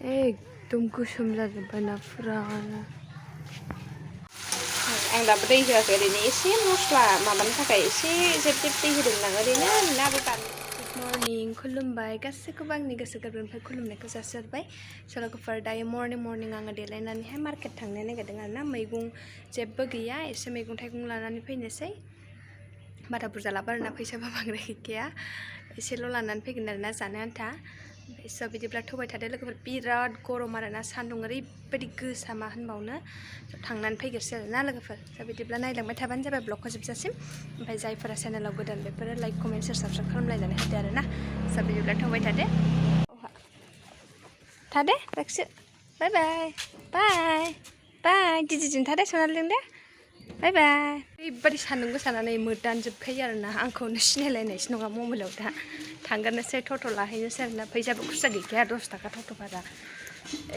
एकदम गोसोम जाजोब्बाय ना फुरानो आं दाबो दै होआखै ओरैनो एसे मस्ला माबानो थाखाय एसे जेब जेब दै होदोंमोन आं ओरैनो नाबो बानलु गुड मर्निं खुलुमबाय गासैखौबो आंनि गोसो गोरबोनिफ्राय खुलुमनायखौ जासिहरबाय लोगोफोर दायो मर्निं आङो देलायनानैहाय मार्केट थांनो नागिरदों आरोना मैगं जेबो गैया एसे मैगं थाइगं लानानै फैनोसै बारा बुरजा लाबो आरोना फैसाबो बांद्राय गैखाया एसेल' लानानै फैगोन आरोना जानो आन्था स' बिदिब्ला थबाय थादो लोगोफोर बिराद गरम आरोना सान्दुं ओरैबायदि गोसा मा होनबावनो थांनानै फैग्रोसै आरोना लोगोफोर स' बिदिब्ला नायलांबाय थाबानो जाबाय ब्लगखौ जोबजासिम ओमफ्राय जायफोरा चेनेलाव गोदान बेफोरो लाइक कमेन्ट शेयार साबस्क्राइब खालामलायनानै होदो आरोना स' बिदिब्ला थबाय थादो राखिसो बाय बाय बाय दिदिजों थादो सनालिजों दे बाय बाय ओरैबायदि सान्दुं गोसा जानानै मोदानजोबखायो आरोना आंखौनो सिनायलायनायसो नङा मबाइलाव दा थांगोरनोसै टट' लाहैनोसै आरोना फैसाबो खुस्रा गैखाया 10 थाखा टट' भारा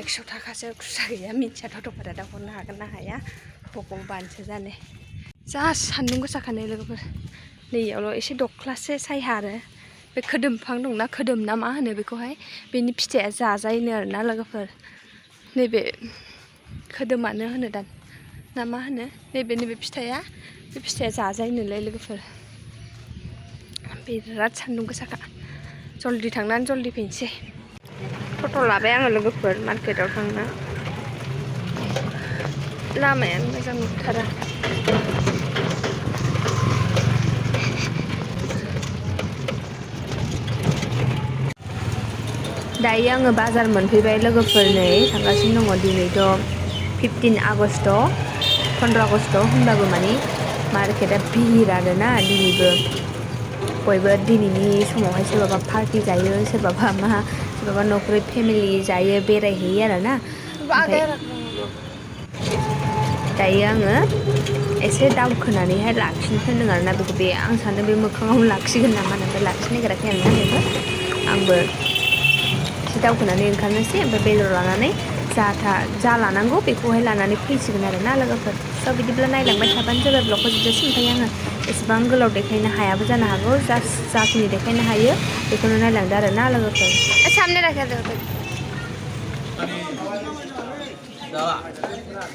100 थाखासो खुस्रा गैया मिथिया टट' भारा दा हरनो हागोन ना हाया भगबानसो जाने जा सान्दुं गोसाखानै लोगोफोर नैयावल' एसे दख्लासे सायहा आरो बे खोदोम बिफां दंना खोदोम ना मा होनो बेखौहाय बेनि फिथाइया जाजायोनो आरोना लोगोफोर नैबे खोदोमानो होनो दा ना मा होनो नैबे फिथाइया बे फिथाइया जाजायोनोलै लोगोफोर बिराद सान्दुं गोसाखा जल्दि थांनानै जल्दि फैनोसै टट' लाबाय आङो लोगोफोर मार्केटाव थांनो लामायानो मोजां नंथारा दायो आङो बाजार मोनफैबाय लोगोफोर नै थांगासिनो दङ दिनैथ' 15 आगस्ट 15 आगस्ट होनबाबो माने मार्केटा भिर आरोना दिनैबो बयबो दिनैनि समावहाय सोरबाबा पार्टि जायो सोरबाबा न'खरै फेमिलि जायो बेरायहैयो आरोना ओमफ्राय दायो आङो एसे दावखोनानैहाय लाखिनो होनदों आरोना बेखौ बे आं सानदों बे मोखाङाव लाखिगोन नामा ओमफ्राय लाखिनो नागिराखै आरोना आंबो एसे दावखोनानै ओंखारनोसै ओमफ्राय बेदर लानानै जा लानांगौ बेखौहाय लानानै फैसिगोन आरोना लोगोफोर स' बिदिब्ला नायलांबाय थाबानो जाबाय ब्लगखौ जोबजासिम ओमफ्राय आङो एसेबां गोलाव देखायनो हायाबो जानो हागौ जाखिनि देखायनो हायो बेखौनो नायलांदो आरोना लोगोफोर सामने राखा लोगोफोर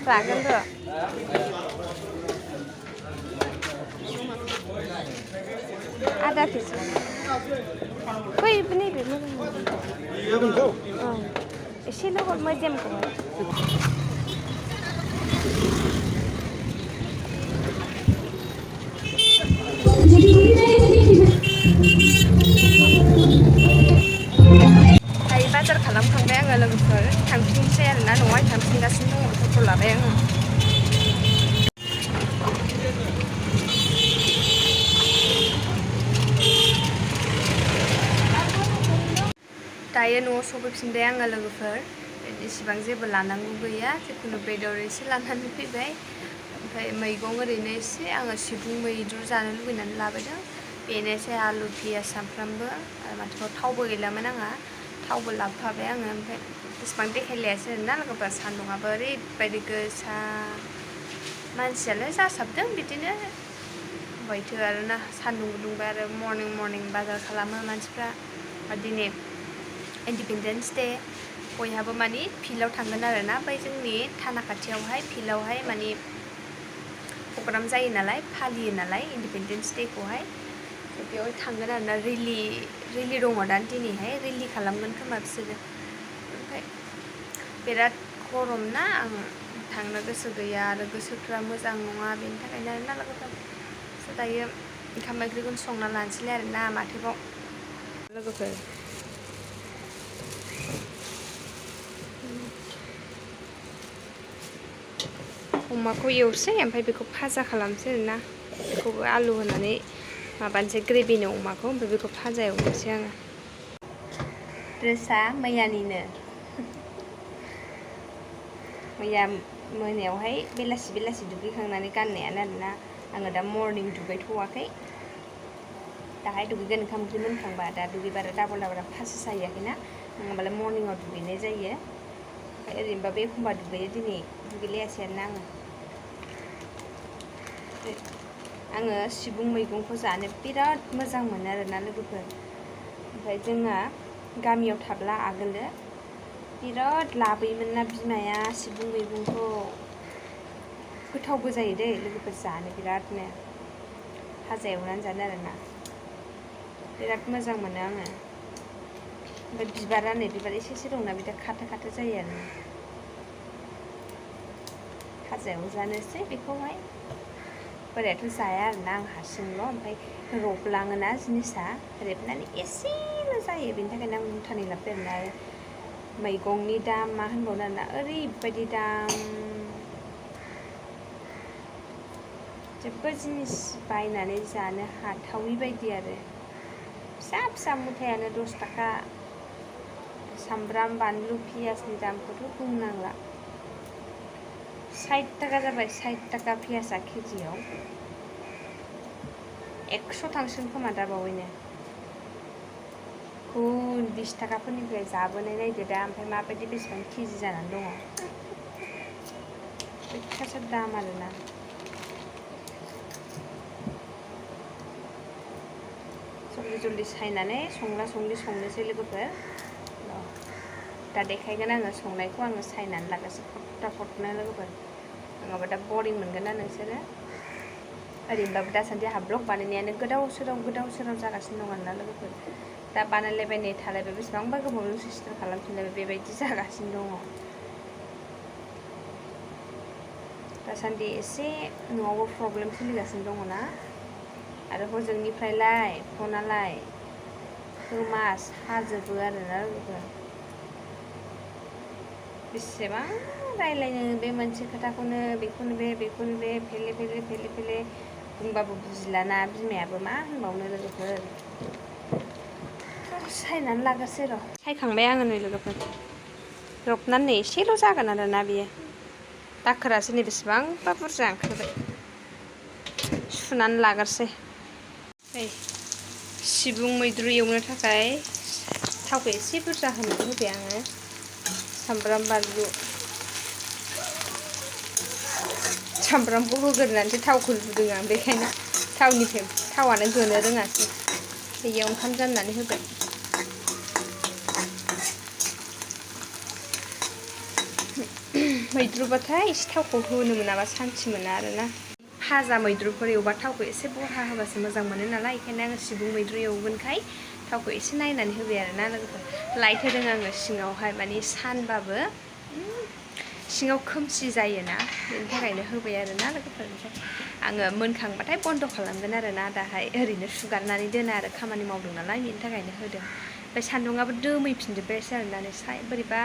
लागोन र' आधा केजि बै नैबे मोजां एसेल' हर मोजेमखौहाय दायो बाजार खालामखांबाय आङो लोगोफोर थांफिनसै आरोना न'आवहाय थांफिनगासिनो दङ टट' लाबाय आङो दायो न'आव सफैफिनबाय आङो लोगोफोर इसिबां जेबो लानांगौ गैया जिखुनु बेदर एसे लानानै फैबाय ओमफ्राय मैगं ओरैनो एसे आङो सिबुं मैद्रु जानो लुबैनानै लाबोदों बेनोसै आलु पियाज सामफ्रामबो माथो थावबो गैलामोन आंहा थावबो लाबोफाबाय आङो ओमफ्राय इसिबां देखायलायासै आरोना लोगोफोर सान्दुङाबो ओरैबायदि गोसा मानसियालाय जासाबदों बिदिनो हयथो आरोना सान्दुं दुंबाय आरो मर्निं बाजार खालामो मानसिफ्रा दिनै इन्डिपेन्डेन्स डे बयहाबो माने फिल्डआव थांगोन आरोना ओमफ्राय जोंनि थाना खाथियावहाय फिल्डआवहाय माने प्रग्राम जायो नालाय फालियो नालाय इन्डिपेन्डेन्स डेखौहाय बेयाव थांगोन आरोना रेलि दङ दा दिनैहाय रेलि खालामगोन खोमा बिसोरो ओमफ्राय बिराद गरम ना आं थांनो गोसो गैया आरो गोसोफ्रा मोजां नङा बेनि थाखायनो आरोना लोगोफोर दायो ओंखाम ओंख्रिखौनो संना लानोसैलाय आरोना माथोबाव लोगोफोर अमाखौ एवसै ओमफ्राय बेखौ फाजा खालामसै आरोना बेखौबो आलु होनानै माबानोसै ग्रेभिनो अमाखौ ओमफ्राय बेखौ फाजा एवनोसै आङो ड्रेसा मैयानिनो मैया मोनायावहाय बेलासि दुगैखांनानै गाननायानो आरोना आङो दा मर्निं दुगैथ'वाखै दाहाय दुगैगोन ओंखाम ओंख्रि मोनखांबा दा दुगैबा डाबल फासि जाहैयाखैना नङाबालाय मर्निंआव दुगैनाय जायो ओमफ्राय ओरैनोबाबो एखमबा दुगैयो दिनै दुगैलायासै आरोना आङो सिबुं मैगंखौ जानो बिराद मोजां मोनो आरोना लोगोफोर ओमफ्राय जोंहा गामियाव थाब्ला आगोलो बिराद लाबोयोमोन ना बिमाया सिबुं मैगंखौ गोथावबो जायो दै लोगोफोर जानो बिरादनो भाजा एवनानै जानो आरोना बिराद मोजां मोनो आङो ओमफ्राय बिबारा नै बिबार एसे एसे दंना बिदा खाथो खाथो जायो आरोना भाजा एवजानोसै बेखौहाय बोरायाथ' जाया आरोना आं हारसिंल' ओमफ्राय रबलाङोना जिनिसा रेबनानै एसेल' जायो बेनि थाखायनो आं मुथानै लाबोबाय आरोना आरो मैगंनि दाम मा होनबावनो आरोना ओरैबायदि दाम जेबो जिनिस बायनानै जानो हाथावि बायदि आरो फिसा फिसा मुथायानो 10 थाखा सामब्राम बानलु पियासनि दामखौथ' बुंनांला 60 थाखा जाबाय 60 थाखा पियासा केजियाव 100 थांसिगोन खोमा दा बावैनो 20 थाखाफोरनिफ्राय जाबोनाय नायदो दा ओमफ्राय माबायदि बेसेबां केजि जानानै दङ अयथासार दाम आरोना जल्दि सायनानै संनोसै लोगोफोर दा देखायगोन आङो संनायखौ आङो सायनानै लागासिनो फटाफटनो लोगोफोर नङाबा दा बरिं मोनगोन ना नोंसोरो ओरैनोबाबो दासान्दि आंहा ब्लग बानायनायानो गोदाव सोराव जागासिनो दं आरोना लोगोफोर दा बानायलायबाय नै थालायबाय बेसेबांबा गोबावजोंसो स्टार्ट खालामफिनलायबाय बेबायदि जागासिनो दङ दासान्दि एसे न'आवबो प्रब्लेम सोलिगासिनो दङ ना आरो हजोंनिफ्रायलाय फनालाय मास हाजोबो आरोना लोगोफोर बेसेबां रायलायनो बे मोनसे खोथाखौनो बेखौनो बे फेले बुंबाबो बुजिलाना बिमायाबो मा होनबावनो लोगोफोर सायनानै लागोरसै र' सायखांबाय आङो नै लोगोफोर रबनानै एसेल' जागोन आरोना बियो दाखोरासो नै बेसेबांबा बुरजा ओंखारबाय सुनानै लागोरसै सिबुं मैद्रु एवनो थाखाय थावखौ एसे बुरजा होनानै होबाय आङो सामब्राम बानलु सामब्रामखौ होग्रोनानैसो थावखौ रुदों आं बेखायनो थावानो गोनो रोङासै बेयाव ओंखाम जाननानै होबाय मैद्रुबाथाय एसे थावखौ होनो मोनाबा सान्थि मोना आरोना भाजा मैद्रुफोर एवबा थावखौ एसे बरहा होबासो मोजां मोनो नालाय बेखायनो आङो सिबुं मैद्रु एवगोनखाय थावखौ एसे नायनानै होबाय आरोना लोगोफोर लाइट होदों आङो सिङावहाय माने सानबाबो सिङाव खोमसि जायोना बेनि थाखायनो होबाय आरोना लोगोफोर ओमफ्राय आङो मोनखांबाथाय बन्द' खालामगोन आरोना दाहाय ओरैनो सुगारनानै दोना आरो खामानि मावदों नालाय बेनि थाखायनो होदों ओमफ्राय सान्दुङाबो दोमैफिनजोब्बायसो आरोना बोरैबा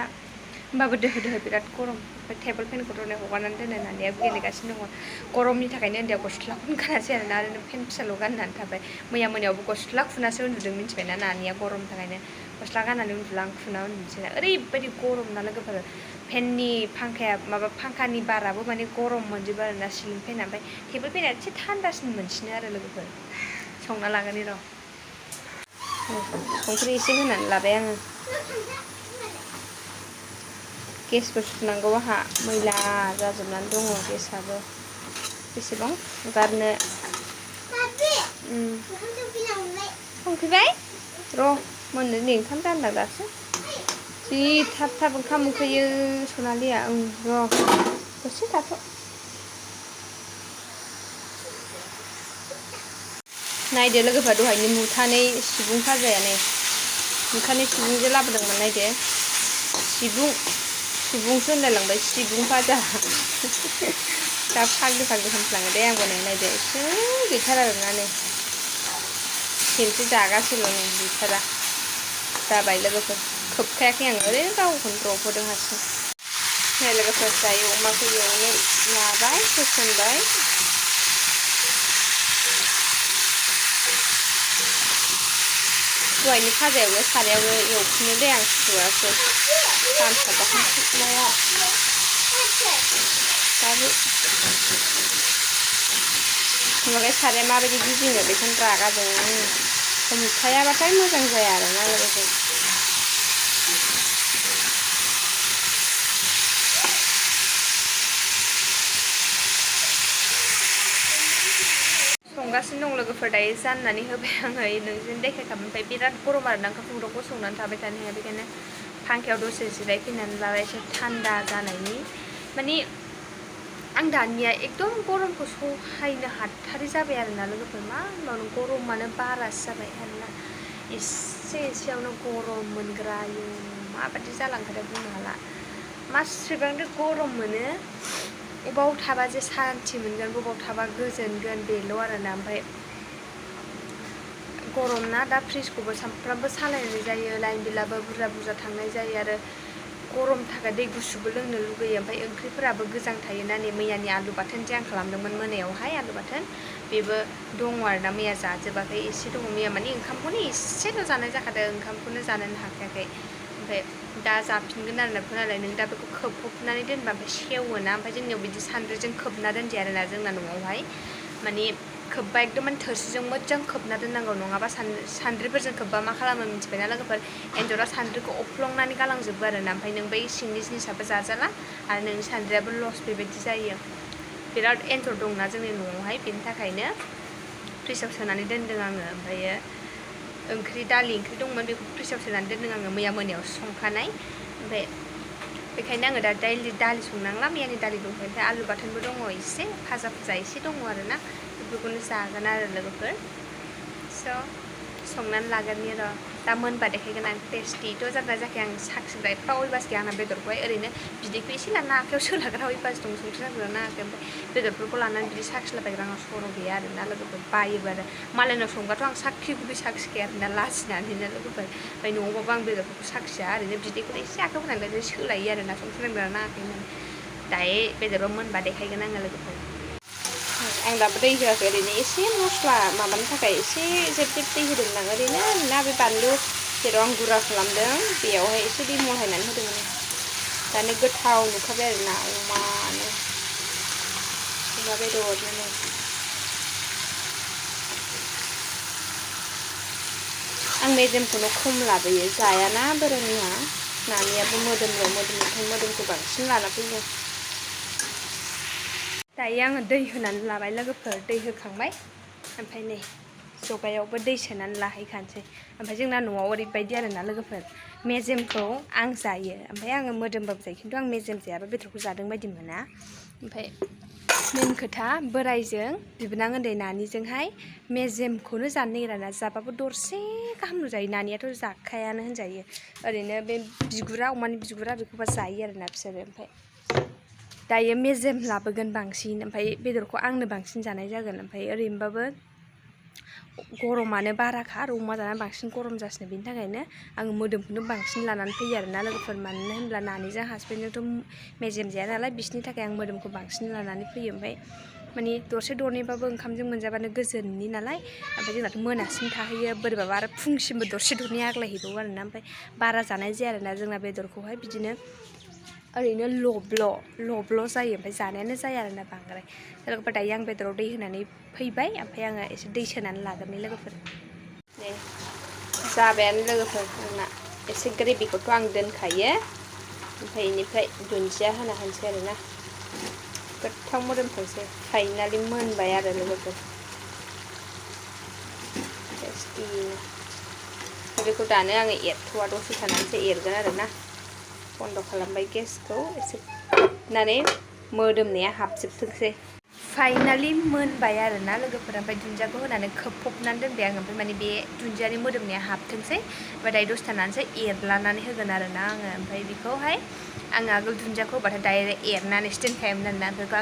होमबाबो दोहो बिराद गरम ओमफ्राय टेबोल फेनखौथ' हगारनानै दोनो नानियाबो गेलेगासिनो दङ गरमनि थाखायनो उन्दैया गस्लाखौनो गानासै आरोना ओरैनो फेन फिसाल' गाननानै थाबाय मैयाबो गस्ला खुनासो उन्दुदों मिन्थिबायना नानिया गरमनि थाखायनो गस्ला गाननानै उन्दुला आं खुना उन्दुनोसै ओरैबायदि गरम ना लोगोफोर फांखानि बाराबो माने गरम मोनजोबो आरोना सिलिं फेना ओमफ्राय टेबोल फेना एसे थान्दासिन मोनसिनो आरो लोगोफोर संना लागोन र' संख्रि एसे होनानै लाबाय आङो गेसबो सुनांगौ आंहा मैला जाजोबनानै दङ गेसआबो बेसेबां हुगारनो संफैबाय र' मोननो नै ओंखाम जानला दासो जि थाब ओंखाम उखैयो सनालिया र' दसे थाथ' नायदो लोगोफोर दहायनि मुथानै सिबुं भाजायानो मुथानै सिबुंजों लाबोदोंमोन नायदो सिबुंसो होनलायलांबाय सिबुं भाजा दा फाग्लि होनफ्लाङो दे आंबो नायदो एसे गैथारा आरोना नै खेनसे जागासेल' नै गैथारा जाबाय लोगोफोर खोबखायाखै आं ओरैनो गावखौनो रबहोदों हारसिं नाय लोगोफोर दायो अमाखौ एवनो लाबाय होसनबाय दहायनि भाजायावनो सारायावनो एवफिनो दे आं सुवासै सानफाबाखौ होमबालाय साराया माबायदि गिदिङो बेखौनो रागा जोङो आङो हमथायाबाथाय मोजां जाया आरोना लोगोफोर संगासिनो दं लोगोफोर दायो जाननानै होबाय आङो नोंजों देखायखाबाय ओमफ्राय बिराद गरम आरोना ओंखाम संग्राखौ संनानै थाबाय थानो हाया बेखायनो फांखायाव दसे जिरायफैनानै लाबाय एसे थान्दा जानायनि माने आं दानिया एकदम गरमखौ सहायनो हाथारै जाबाय आरोना लोगोफोर मा होनबावनो गरमानो बारासो जाबाय आरोना एसेयावनो गरम मोनग्रायो माबायदि जालांखादों बुंनो हाला मासेबांनो गरम मोनो अबाव थाबा जे सान्थि मोनगोन बबाव थाबा गोजोनगोन बेल' आरोना ओमफ्राय गरम ना दा फ्रिजखौबो सानफ्रामबो सालायनाय जायो लाइन बिलाबो बुरजा थांनाय जायो आरो गरम थाखाय दै गुसुबो लोंनो लुगैयो ओमफ्राय ओंख्रिफोराबो गोजां थायोना नै मैयानि आलु बाथोन जे आं खालामदोंमोन मोनायावहाय आलु बाथोन बेबो दङ आरोना मैया जाजोबाखै एसे दङ मैया माने ओंखामखौनो एसेल' जानाय जाखादों ओंखामखौनो जानोनो हाखायाखै ओमफ्राय दा जाफिनगोन आरोना बेखौ नालाय नों दा बेखौ खोबफबनानै दोनबा ओमफ्राय सेवोना ओमफ्राय जोंनियाव बिदि सान्द्रिजों खोबना दोनजाया आरोना जोंना न'आवहाय माने खोबबा एकदम थोरसिजों मोजां खोबना दोननांगौ नङाबा सान्द्रिफोरजों खोबबा मा खालामो मिथिबायना लोगोफोर एन्जरा सान्द्रिखौ अफ्लंनानै गालांजोबो आरोना ओमफ्राय नों बै सिंनि जिनिसाबो जाजाला आरो नोंनि सान्द्रियाबो लस बेबायदि जायो बिराद एन्जर दंना जोंनि न'आवहाय बेनि थाखायनो फ्रिजआव सोनानै दोनदों आङो ओमफ्रायो दालि ओंख्रि दंमोन बेखौ फ्रिजआव सोनानै दोनदों आङो मैया मोनायाव संखानाय ओमफ्राय बेखायनो आङो दा दालि संनांला मैयानि दालि दंखायो ओमफ्राय आलु बाथोनबो दङ एसे भाजा एसे दङ आरोना बेफोरखौनो जागोन आरो लोगोफोर स' संनानै लागोननि र' दा मोनबा देखायगोन आं टेस्टिथ' जाद्राय जायाखै आं साखिबाय एफा अयबास गैया आंना बेदरखौहाय ओरैनो बिदैखौ एसे लाना आखायाव सोलाग्रा अयबास दं संख्रि नांगौ नाङाखै ओमफ्राय बेदरफोरखौ लानानै बिदि साखिलाबायग्रा आंहा सर' गैया आरोना लोगोफोर बायोबो आरो मालायनाव संबाथ' आं साखिखाया आरोना लाजिनानैनो लोगोफोर ओमफ्राय न'आवबाबो आं बेदरफोरखौ साखिया ओरैनो बिदैखौ एसे आखायाव होनानै सोलायो आरोना संख्रि नांगौ नाङाखै होननानै दायो बेदराव मोनबा देखायगोन आङो लोगोफोर आं दाबो दै होआखै ओरैनो एसे मस्ला माबानो थाखाय एसे जेब दै होदोंमोन आं ओरैनो ना बे बानलु जेराव आं गुरा खालामदों बेयावहाय एसे दै महरायनानै होदोंमोन दानो गोथाव नुखाबाय आरोना अमा बेदरनो आं मेजेमखौनो खम लाबोयो जायाना बोरायनिया नानियाबो मोदोमखौ बांसिन लाना फैयो दायो आङो दै होनानै लाबाय लोगोफोर दै होखांबाय ओमफ्राय नै जगायावबो दै सोनानै लाहैखानोसै ओमफ्राय जोंना न'आव ओरैबायदि आरोना लोगोफोर मेजेमखौ आं जायो ओमफ्राय आङो मोदोमबाबो जायो खिन्थु आं मेजेम जायाबा बेदरखौ जादों बायदि मोना ओमफ्राय मेन खोथा बोरायजों बिबोनां उन्दै नानिजोंहाय मेजेमखौनो जानो नागिरा जाबाबो दरसे गाहामल' जायो नानियाथ' जाखायानो होनजायो ओरैनो बे बिगुरा अमानि बिगुरा बेखौबा जायो आरोना बिसोरो ओमफ्राय दायो मेजेम लाबोगोन बांसिन ओमफ्राय बेदरखौ आंनो बांसिन जानाय जागोन ओमफ्राय ओरैनोबाबो गरमानो बाराखा आरो अमा जानानै बांसिन गरम जासिनो बेनि थाखायनो आङो मोदोमखौनो बांसिन लानानै फैयो आरोना लोगोफोर मानो होनब्ला नानिजों हासबेन्डजोंथ' मेजेम जाया नालाय बिसोरनि थाखाय आं मोदोमखौ बांसिन लानानै फैयो ओमफ्राय माने दरसे दरनैबाबो ओंखामजों मोनजाबानो गोजोननि नालाय ओमफ्राय जोंनाथ' मोनासिम थाहैयो बोरैबाबा आरो फुंसिमबो दरसे दरनै आग्लायहैबावो आरोना ओमफ्राय बारा जानाय जाया आरोना जोंना बेदरखौहाय बिदिनो ओरैनो ल'ब्ल' जायो ओमफ्राय जानायानो जाया आरोना बांद्राय लोगोफोर दायो आं बेदराव दै होनानै फैबाय ओमफ्राय आङो एसे दै सोनानै लागोन लोगोफोर नै जाबायानो लोगोफोर जोंना एसे ग्रेभिखौथ' आं दोनखायो ओमफ्राय बेनिफ्राय दुन्दिया होना होनोसै आरोना गोथाव मोदोमथोंसै फाइनालि मोनबाय आरो लोगोफोर टेस्टि बेखौ दानो आङो एरथ'वा दसे थानानैसो एरगोन आरोना बन्द' खालामबाय गेसखौ एसे होनानै मोदोमनाया हाबजोबथोंसै फाइनालि मोनबाय आरोना लोगोफोर ओमफ्राय दुन्दियाखौ होनानै खोबफबनानै दोनबाय आङो ओमफ्राय माने बे दुन्दियानि मोदोमनाया हाबथोंसै ओमफ्राय दायो दसे थानानैसो एरलानानै होगोन आरोना आङो ओमफ्राय बेखौहाय आङो आगोल दुन्दियाखौ होबाथाय डाइरेक्ट एरनानैसो दोनखायोमोन आरोना बेखौ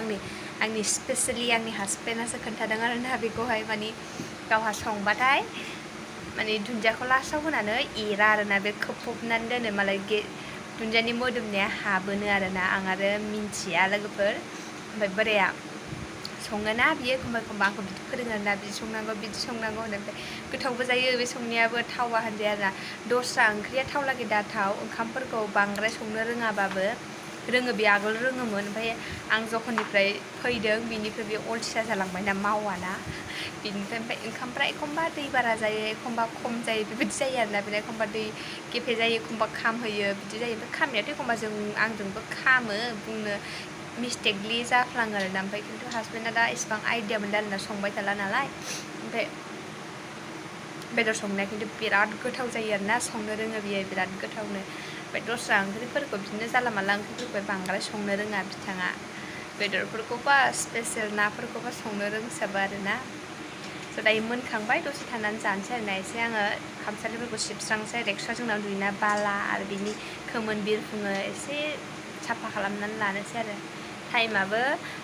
आंनि स्पेसियेलि आंनि हासबेन्डआसो खोन्थादों आरोना बेखौहाय माने गावहा संबाथाय माने दुन्दियाखौ लास्टाव होनानै एरा आरोना बे खोबफबनानै दोनो मालाय दुन्दियानि मोदोमनाया हाबोनो आरोना आं आरो मिन्थिया लोगोफोर ओमफ्राय बोराया सङोना बियो एखमबा आंखौ बिदि फोरोङो आरोना बिदि संनांगौ होनो ओमफ्राय गोथावबो जायो बे संनायाबो थावा होनजाया आरोना दस्रा ओंख्रिया थावलागै दाथाव ओंखामफोरखौ बांद्राय संनो रोङाबाबो रोङो बे आगोल रोङोमोन ओमफ्राय आं जखननिफ्राय फैदों बिनिफ्राय बे अलसिया जालांबायना मावाना बिनिफ्राय ओमफ्राय ओंखामफ्रा एखमबा दै बारा जायो एखमबा खम जायो बेबायदि जायो आरोना बिराद एखमबा दै गेफे जायो एखमबा खामहोयो बिदि जायो ओमफ्राय खामनायाथ' एखमबा आंजोंबो खामो बुंनो मिस्टेकलि जाफ्लाङो आरोना ओमफ्राय खिन्थु हासबेन्डआ दा इसिबां आइडिया मोनदों आरोना संबाय थाला नालाय ओमफ्राय बेदर संनाया खिन्थु बिराद गोथाव जायो आरोना संनो रोङो बियो बिराद गोथावनो ओमफ्राय दस्रा ओंख्रिफोरखौ बिदिनो जानला मानला ओंख्रिफोरखौ बांद्राय संनो रोङा बिथाङा बेदरफोरखौबा स्पेसियेल नाफोरखौबा संनो रोंसाबो आरोना स' दायो मोनखांबाय दसे थानानै जानोसै आरोना एसे आङो खामसालिफोरखौ सिबस्रांसै एक्सट्रा जोंनाव दुइना बाला आरो बिनि खोमोन बिरफुङो एसे साफा खालामनानै लानोसै आरो टाइमाबो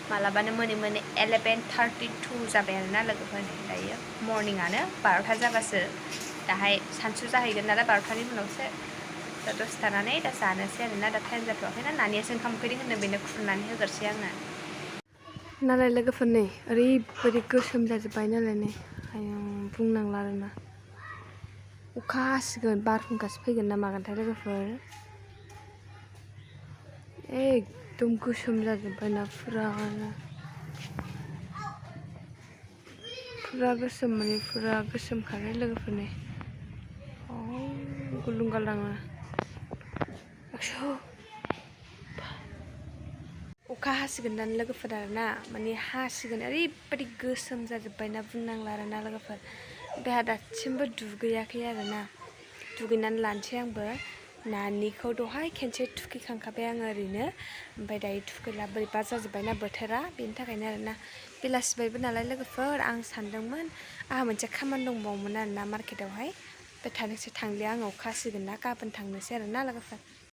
मालाबानो मोनै 11:32 जाबाय आरोना लोगोफोर दायो मर्निंआनो 12टा जाबासो दाहाय सानसु जाहैगोन नालाय 12टानि उनावसो दा दसे थानानै दा जानोसै आरोना दा टाइम जाथ'वाखैना नानियासो ओंखाम उखैदों होनदों बेनो खुरनानै होग्रोसै आङो नालाय लोगोफोर नै ओरैबायदि गोसोम जाजोब्बाय नालाय नै आयौ बुंनांला आरोना अखा हासिगोन बारहुंखासो फैगोन ना मागोनथाय लोगोफोर एकदम गोसोम जाजोब्बाय ना फुरा गोसोम माने फुरा गोसोम खारो लोगोफोर नै गुलुं गालाङो अखा हासिगोन दानो लोगोफोर आरोना माने हासिगोन ओरैबायदि गोसोम जाजोब्बाय ना बुंनांला आरोना लोगोफोर ओमफ्राय दासिमबो दुगैयाखै आरोना दुगैनानै लानोसै आंबो नानिखौ दहाय खेनसे थुखैखांखाबाय आङो ओरैनो ओमफ्राय दायो थुखैला बोरैबा जाजोब्बायना बोथोरा बेनि थाखायनो आरोना बेलासिबायबो नालाय लोगोफोर आं सानदोंमोन आंहा मोनसे खामानि दंबावोमोन आरोना मार्केटावहाय ओमफ्राय थांलिया आङो अखा हासिगोन ना गाबोन थांनोसै आरोना लोगोफोर